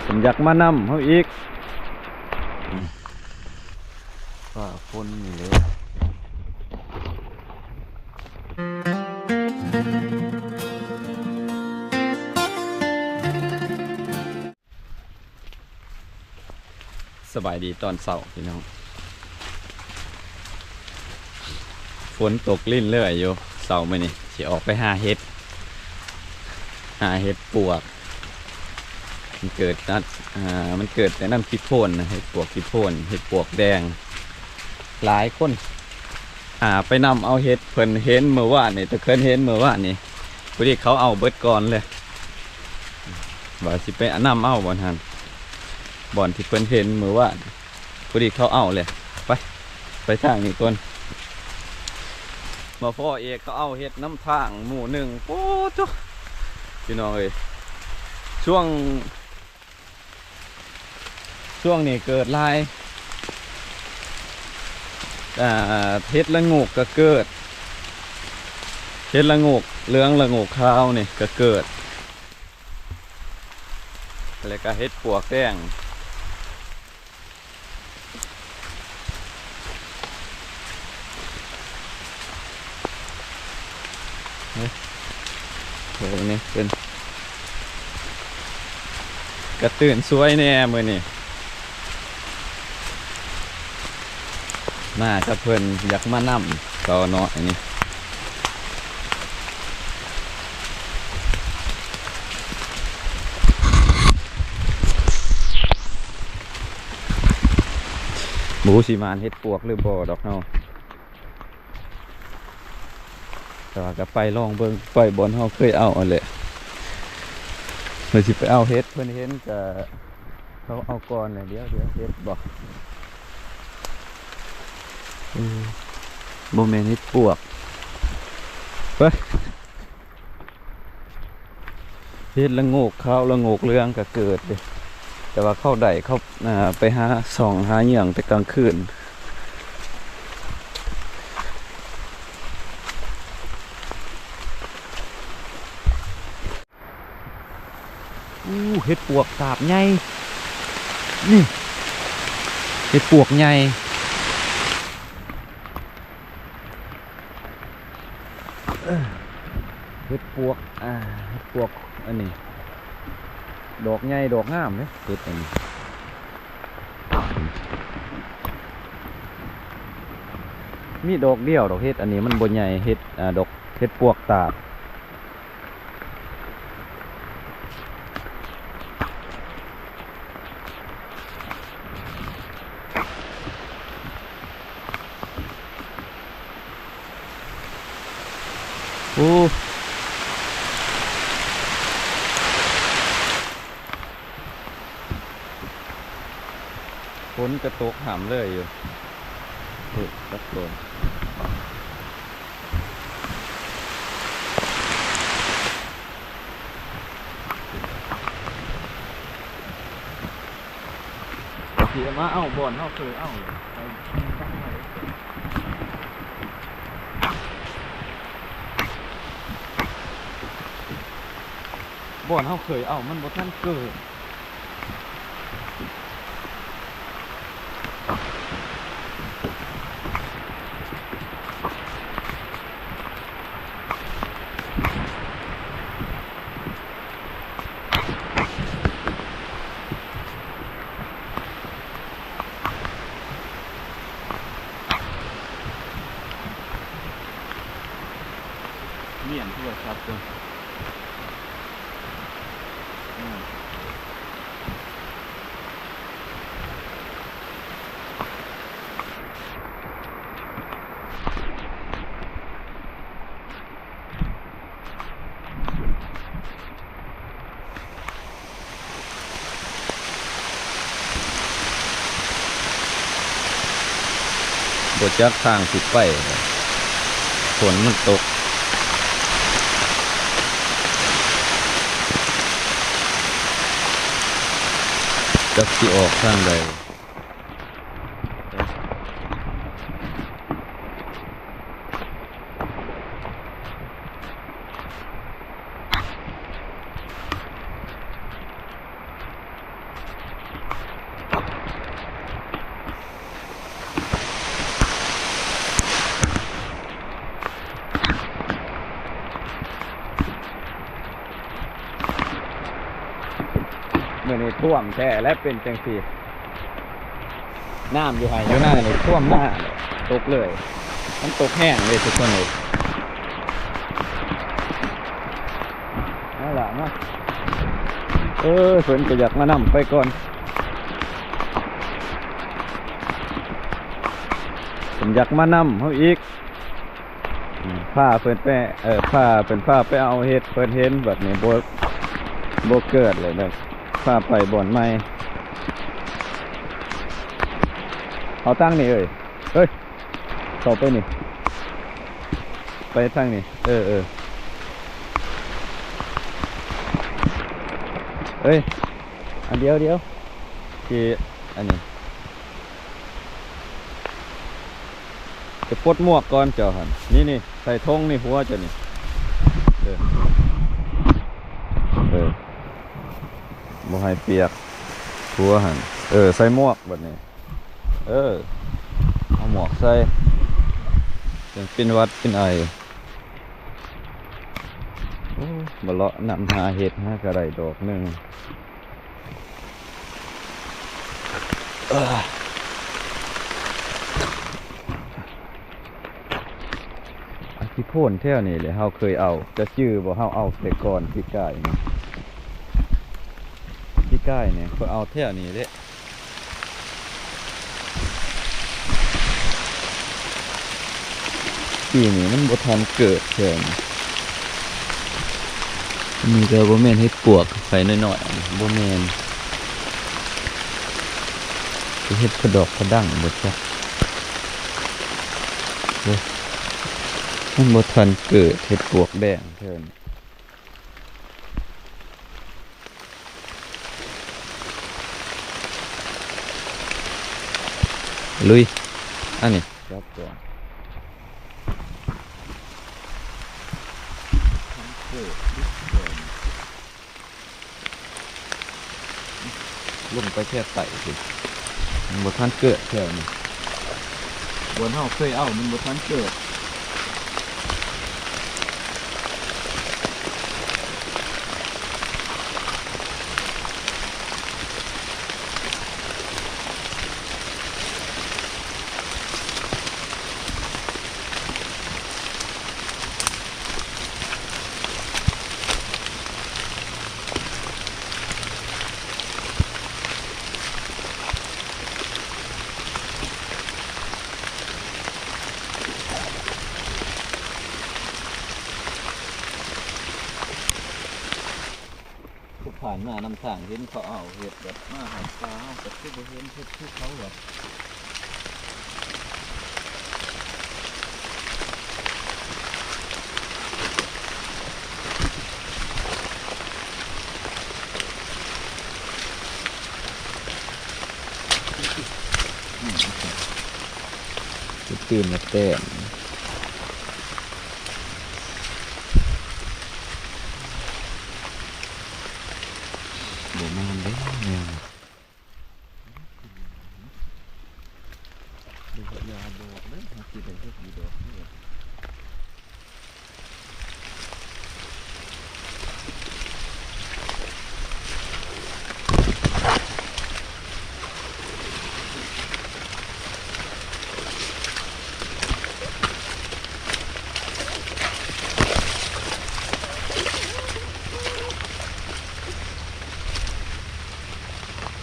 ເພິ່ນຢາກມານຳເຮົາອີກ. ຟ້າຝົນນີ້ແຫຼະ. ສະບາຍດີຕອນເຊົ້າພີ່ນ້ອງ. ຝົນຕົກລິນເລື້ອຍຢູ່. ເຊົ້າມື້ນີ້ຊິອອກໄປຫາເຫັດ ຫາເຫັດປວກ. ມັນເກີດນຳ ອ່າ ມັນເກີດແຕ່ນຳຂີ້ໂພນນະ ເຫັດປວກຂີ້ໂພນ ເຫັດປວກແດງ. ຫຼາຍຄົນ ອ່າ ໄປນຳເອົາເຫັດ ເພິ່ນເຫັນມື້ວານນີ້ ຕະເຄີນເຫັນມື້ວານນີ້ ພໍດີເຂົາເອົາເບິດກ່ອນເລີຍ. ວ່າຊິໄປນຳເອົາບ່ອນຫັ້ນ ບ່ອນທີ່ເພິ່ນເຫັນມື້ວານ ພໍດີເຂົາເອົາເລີຍ. ໄປ ໄປທາງນີ້ກ່ອນ. ມາພໍ້ເອກເຂົາເອົາເຫັດນຳທາງໝູ່ໜຶ່ງ. ໂອ້ໂຕ ພີ່ນ້ອງເອີຍ ຊ່ວງ ຊ່ວງນີ້ເກີດຫຼາຍ ອ່າ ເຫັດລະໂງກກໍເກີດ ເຫັດລະໂງກເຫຼືອງ ລະໂງກຂາວນີ້ກໍເກີດ ແລ້ວກໍເຫັດປວກແດງ. ເອີ ໂອ້ ນີ້ເປັນກະຕື່ນສວຍແດ່ມື້ນີ້ ມາກັບເພິ່ນ ຢາກມານຳ ສາວນ້ອຍນີ້. ບໍ່ຮູ້ຊິໝານເຫັດປວກຫຼືບໍ່ດອກເຮົາ ແຕ່ວ່າກໍໄປລອງເບິ່ງ ໄປບ່ອນເຮົາເຄີຍເອົາຫັ້ນແຫຼະ. ເພິ່ນຊິໄປເອົາເຫັດ ເພິ່ນເຫັນກໍເຂົາເອົາກ່ອນແຫຼະ. ດຽວ ດຽວ ເຫັດບໍ່? ເອີ ບໍ່ແມ່ນເຫັດປວກ. ໄປ ເຫັດລະໂງກຂາວ ລະໂງກເຫຼືອງກໍເກີດເດ້ ແຕ່ວ່າເຂົາໄດ້ ເຂົາ ອ່າ ໄປຫາສ່ອງຫາເຫຍື່ອງແຕ່ກາງຄືນ. ໂອ້ ເຫັດປວກຕາບໃຫຍ່ ນີ້ ເຫັດປວກໃຫຍ່. ເອີ ເຫັດປວກ ອ່າ ເຫັດປວກອັນນີ້ ດອກໃຫຍ່ດອກງາມເດ້ ເຫັດອັນນີ້. ມີດອກດຽວດອກ ເຫັດອັນນີ້ມັນບໍ່ໃຫຍ່ ເຫັດ ອ່າ ດອກເຫັດປວກຕາບ. ໂອ້ ຝົນກະຕົກຫ້ຳເລີຍຢູ່. ໂອ້ ຕັກໂຕ ຊິມາເອົາບ່ອນເຮົາເຄີຍເອົາ ບ່ອນເຮົາເຄີຍເອົາມັນບໍ່ທັນເກີດ. ມ້ຽນໂທລະສັບກ່ອນ. ບໍ່ຈັກທາງຊິໄປ ຝົນມັນຕົກ ຈັກຊິອອກທາງໃດ. ໂ ມື້ນີ້ຖ້ວມແທ້ແລະ ເປັນຈັ່ງຊີ້ ນ້ຳຢູ່ໄຮ່ຢູ່ນານີ້ຖ້ວມນາ ຕົກເລີຍ ມັນຕົກແຮງເລີຍທຸກຄົນເອີຍ. ເອົາລະມາ ເອີ ເພິ່ນກໍຢາກມານຳ ໄປກ່ອນ ເພິ່ນຢາກມານຳເຮົາອີກ. ອືມ ພາເພິ່ນໄປ ເອີ ພາເພິ່ນ ພາໄປເອົາເຫັດ ເພິ່ນເຫັນບັດນີ້ ບໍ່ ບໍ່ເກີດເລີຍນະ ພາໄປບ່ອນໃໝ່. ເອົາທາງນີ້ເອີຍ ເອີຍ ເຂົ້າໄປນີ້ ໄປທາງນີ້ ເອີ ເອີ ເອີຍ ອັນດຽວ ດຽວ ທີ່ອັນນີ້ ຈະປົດໝວກກ່ອນເຈົ້າຫັ້ນ ນີ້ໆ ໃສ່ຖົງໃນຫົວເຈົ້ານີ້ ເອີ ເອີ ບໍ່ໃຫ້ປຽກຫົວຫັ້ນ ເອີ ໃສ່ໝວກບັດນີ້ ເອີ ເອົາໝວກໃສ່ ຈັ່ງເປັນຫວັດເປັນໄອ. ໂອ້ ມາເລາະນຳຫາເຫັດ ຫາກະໄດ້ດອກໜຶ່ງ. ອາ ຂີ້ໂພນແຖວນີ້ແຫຼະ ເຮົາເຄີຍເອົາ ຈະຈື່ບໍ່ ເຮົາເອົາແຕ່ກ່ອນປີກາຍນີ້ ປີກາຍນີ້ຂ້ອຍເອົາແຖວນີ້ເດ້. ປີນີ້ມັນບໍ່ທັນເກີດເທື່ອ ອັນນີ້ກໍບໍ່ແມ່ນເຫັດປວກໄຂ່ນ້ອຍໆ ບໍ່ແມ່ນ ຊິເຫັດຜະດອກຜະດັງບໍ່ຈັກ ເອີ ມັນບໍ່ທັນເກີດ ເຫັດປວກແດງເທື່ອນີ້. ລຸຍ ອັນນີ້ຈັບກ່ອນ ເກີດ ລົງໄປແຖວໃຕ້ພຸ້ນ ມັນບໍ່ທັນເກີດແຖວນີ້ ບ່ອນເຮົາເຄີຍເອົາມັນບໍ່ທັນເກີດ. ຜູ້ຜ່ານມານຳທາງເຫັນເຂົາເອົາເຫັດ ແບບມາຫາປາ ເຮົາກໍຄືບໍ່ເຫັນເຫັດຄືເຂົາວ່າ. ຕື່ມລະແຕ້ມ ບໍ່ມານເດ້ແນວນີ້. ບໍ່ເຮັດຍາບອກເດ້ ຫາຊິໄດ້ເຮັດຢູ່ດອກເດ້.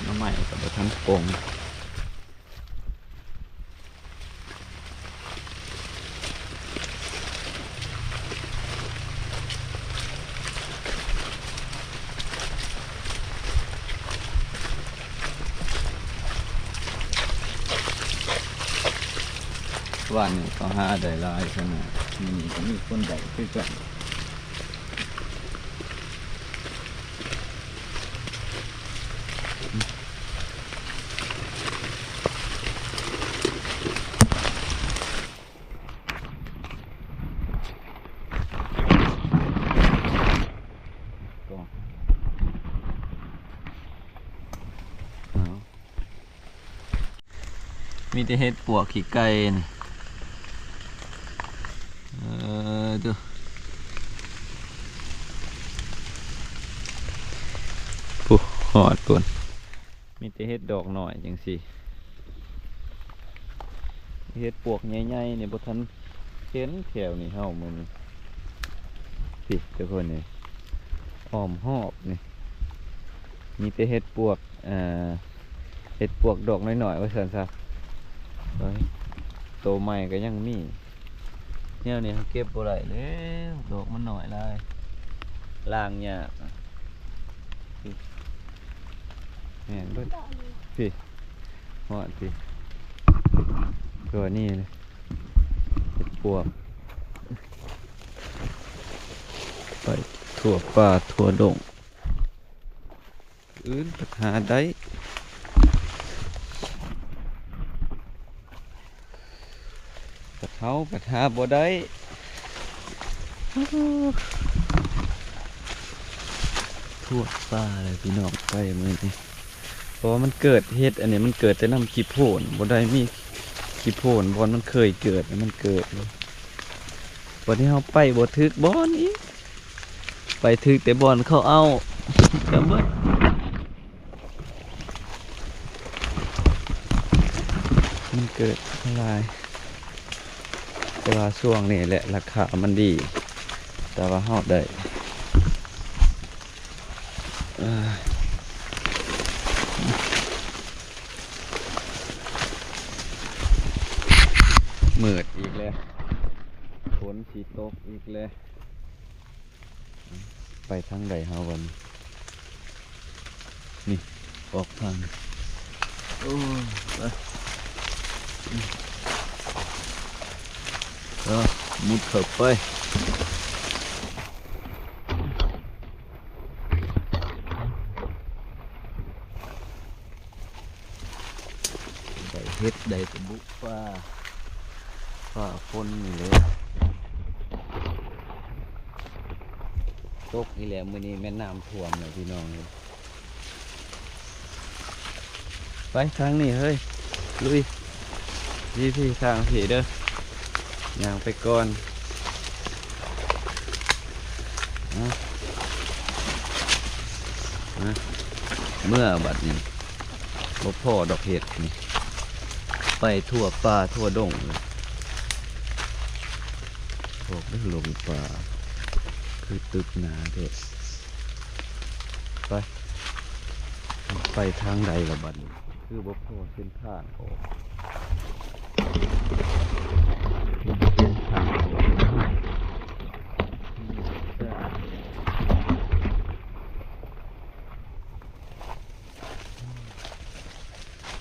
ໜໍ່ໄມ້ກໍບໍ່ທັນປົ່ງ. ວານນີ້ເຂົາຫາໄດ້ຫຼາຍຂະໜາດ ມື້ນີ້ກໍມີຄົນໄດ້ຄືກັນ. ມີແຕ່ເຫັດປວກຂີ້ໄກ່ນີ້ ເອີ ດູ ພຸ້ນ ຮອດພຸ້ນ ມີແຕ່ເຫັດດອກນ້ອຍຈັ່ງຊີ້ ເຫັດປວກໃຫຍ່ໆນີ້ບໍ່ທັນເຫັນແຖວນີ້ເຮົາມື້ນີ້. ພີ້ທຸກຄົນນີ້ ອ້ອມຮອບນີ້ ມີແຕ່ເຫັດປວກ ເອີ ເຫັດປວກດອກນ້ອຍໆ ວ່າຊັ້ນຊະ. ໂອ້ຍ ໂຕໃໝ່ກໍຍັງມີ. ແນວນີ້ເຮົາເກັບບໍ່ໄດ້ແລ້ວ ດອກມັນນ້ອຍຫຼາຍ ລ້າງຍາກ. ແມ່ນເບິດ ພີ້ ຮອດພີ້ ຕົວນີ້ເລີຍ ເຫັດປວກ ໄປທົ່ວປ່າທົ່ວດົງ. ອື່ນພັດຫາໄດ້ ພັດເຮົາພັດຫາບໍ່ໄດ້. ທົ່ວປ່າເລີຍພີ່ນ້ອງ ໄປມື້ນີ້ ເພາະວ່າມັນເກີດເຫັດ ອັນນີ້ມັນເກີດແຕ່ນຳຂີ້ໂພນ ບໍ່ໄດ້ມີຂີ້ໂພນບ່ອນມັນເຄີຍເກີດ ມັນເກີດ. ບັດນີ້ເຮົາໄປບໍ່ຖືກບ່ອນອີກ ໄປຖືກແຕ່ບ່ອນເຂົາເອົາກະເບິດ. ມັນເກີດຫຼາຍ ແຕ່ວ່າຊ່ວງນີ້ແຫຼະລາຄາມັນດີ ແຕ່ວ່າເຮົາໄດ້ ເອີ ມືດອີກແລ້ວ ຝົນຊິຕົກອີກແລ້ວ. ໄປທາງໃດເຮົາບັດນີ້? ນີ້ ອອກທາງ ໂອ້ຍ ໄປ ເອົາ ມຸດເຂົ້າໄປ. ໄດ້ເຫັດໄດ້ກະບຸ ຟ້າ ຟ້າຝົນນີ້ແຫຼະ ຕົກອີກແລ້ວ. ມື້ນີ້ແມ່ນນ້ຳຖ້ວມແລ້ວພີ່ນ້ອງເອີຍ. ໄປທາງນີ້ເຮີ້ຍ ລຸຍ ພີ້ໆ ທາງພີ້ເດີ ຍ່າງໄປກ່ອນ. ມາ ມາ ເມືອບັດນີ້ ບໍ່ພໍດອກເຫັດນີ້ ໄປທົ່ວປ່າທົ່ວດົງເລີຍ. ອອກເດີ ລົງປ່າ ຄືຕຶກໜາແທ້. ໄປ ໄປທາງໃດລະບັດນີ້? ຄືບໍ່ພໍເສັ້ນທາງອອກ ເສັ້ນທາງອອກ.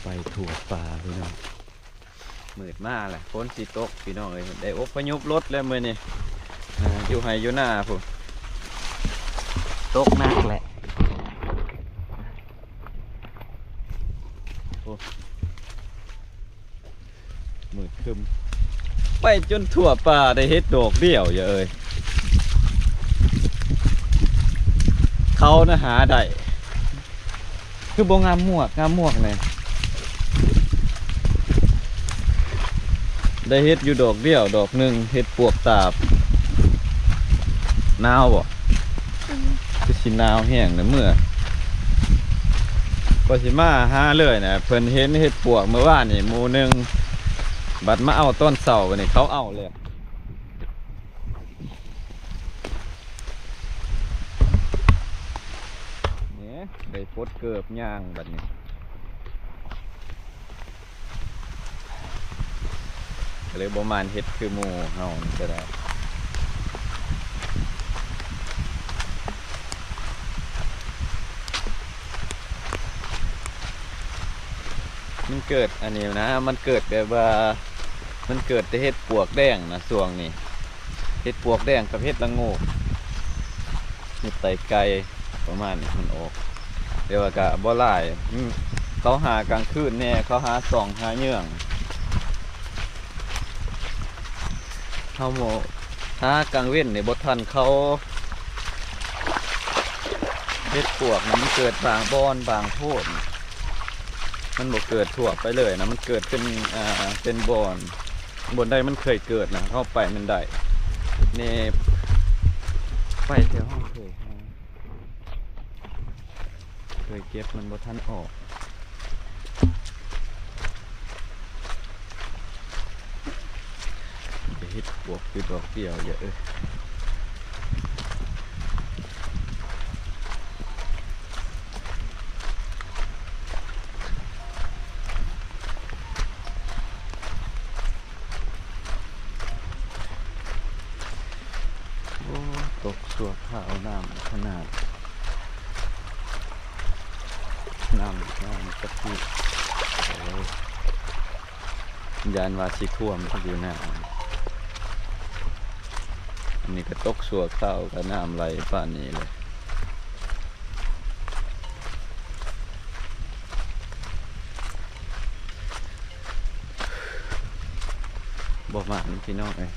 ໄປທົ່ວປ່າພີ່ນ້ອງ ມືດມາແຫຼະ ຝົນຊິຕົກພີ່ນ້ອງເອີຍ. ໄດ້ອົບພະຍົບລົດແລ້ວມື້ນີ້ ອ່າ ຢູ່ໄຮ່ຢູ່ນາພຸ້ນ ຕົກໜັກແຫຼະ. ໂອ້ ມືດຄຶ້ມ ໄປຈົນທົ່ວປ່າ ໄດ້ເຫັດດອກດຽວເອີຍ. ເຂົານະຫາໄດ້ ຄືບໍ່ງາມມວກ ງາມມວກແດ່. ໄດ້ເຫັດຢູ່ດອກດຽວ ດອກໜຶ່ງ ເຫັດປວກຕາບ. ໜາວບໍ່? ອືມ ຄືຊິໜາວແຮງນະ ເມື່ອ ກໍຊິມາຫາເລີຍນະ. ເພິ່ນເຫັນເຫັດປວກມື້ວານນີ້ໝູ່ໜຶ່ງ ບັດມາເອົາຕອນເຊົ້າ ບັດນີ້ເຂົາເອົາແລ້ວ. ນີ້ໄດ້ປົດເກີບຍ່າງບັດນີ້ ກໍເລີຍບໍ່ໝານເຮັດຄືໝູ່ເຮົານີ້ກໍໄດ້. ມັນເກີດອັນນີ້ນະ ມັນເກີດແບບວ່າ ມັນເກີດແຕ່ເຫັດປວກແດງນະ ຊ່ວງນີ້ ເຫັດປວກແດງກັບເຫັດລະໂງກ ເຫັດໄຕໄກ່ ປະມານນີ້ ມັນອອກ ແຕ່ວ່າກະບໍ່ຫຼາຍ. ອືມ ເຂົາຫາກາງຄືນແດ່ ເຂົາຫາຊ່ອງຫາເຫຍື່ອງ ເຮົາບໍ່ ຫາກາງເວັນນີ້ບໍ່ທັນເຂົາ. ເຫັດປວກນະ ມັນເກີດບາງບ່ອນບາງໂພນ ມັນບໍ່ເກີດທົ່ວໄປເລີຍນະ ມັນເກີດເປັນ ອ່າ ເປັນບ່ອນ ບ່ອນໃດມັນເຄີຍເກີດນະ ເຮົາໄປມັນໄດ້ ນີ້ ໄປແຖວເຮົາເຄີຍຫາ. ເຄີຍເກັບມັນບໍ່ທັນອອກ. ເຮັດບວກຢູ່ດອກດຽວເດີ. ໂອ້ ຕົກຊົ່ວຄາວ ນ້ຳຂະໜາດ ນ້ຳ ນ້ຳກະທິ. ໂອ້ ຢ້ານວ່າຊິຖ້ວມຢູ່ນະ. ອັນນີ້ກໍຕົກຊົ່ວຄາວ ກໍນ້ຳໄຫຼປານນີ້ເລີຍ. ບໍ່ໝານພີ່ນ້ອງເອີຍ.